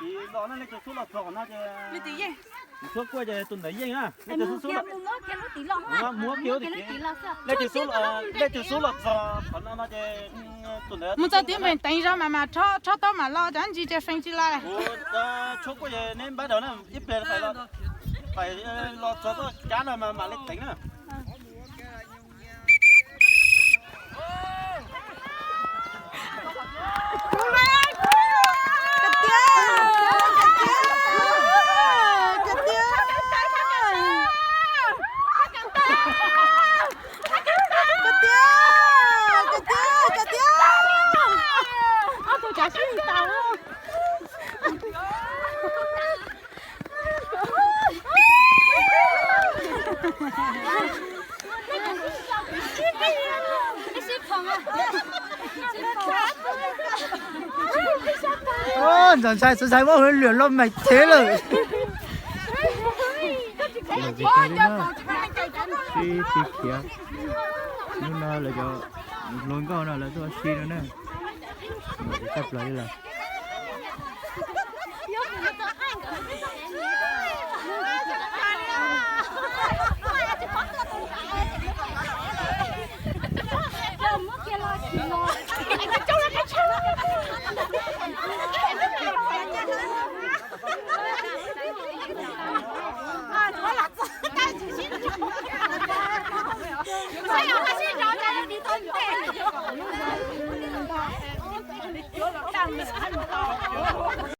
Tiv los no, leej twg xub los txog qhov no ces, tus xub kuaj ces tus ntawd yeej na. Leej twg xub, muab kiag lub tiv los, leej twg xub los txog qhov no no ces tus ntawd. Mus txog tim npeem teev zog mas mas rho taub mam los, cov ntsis ces feem tsis lais. Tshuab kuaj ces neb npaj daus na, ib pliag pais los txog txoj cab no mas mam li teev na. Ntxawm ntshai, ntxawm ntshai muab hauv lwm los meem thev lawm. Sib tsis khiav. Hnub no lawv cov hluas nkauj no lawv tuaj sib no na. Tshaj plaws li lawm.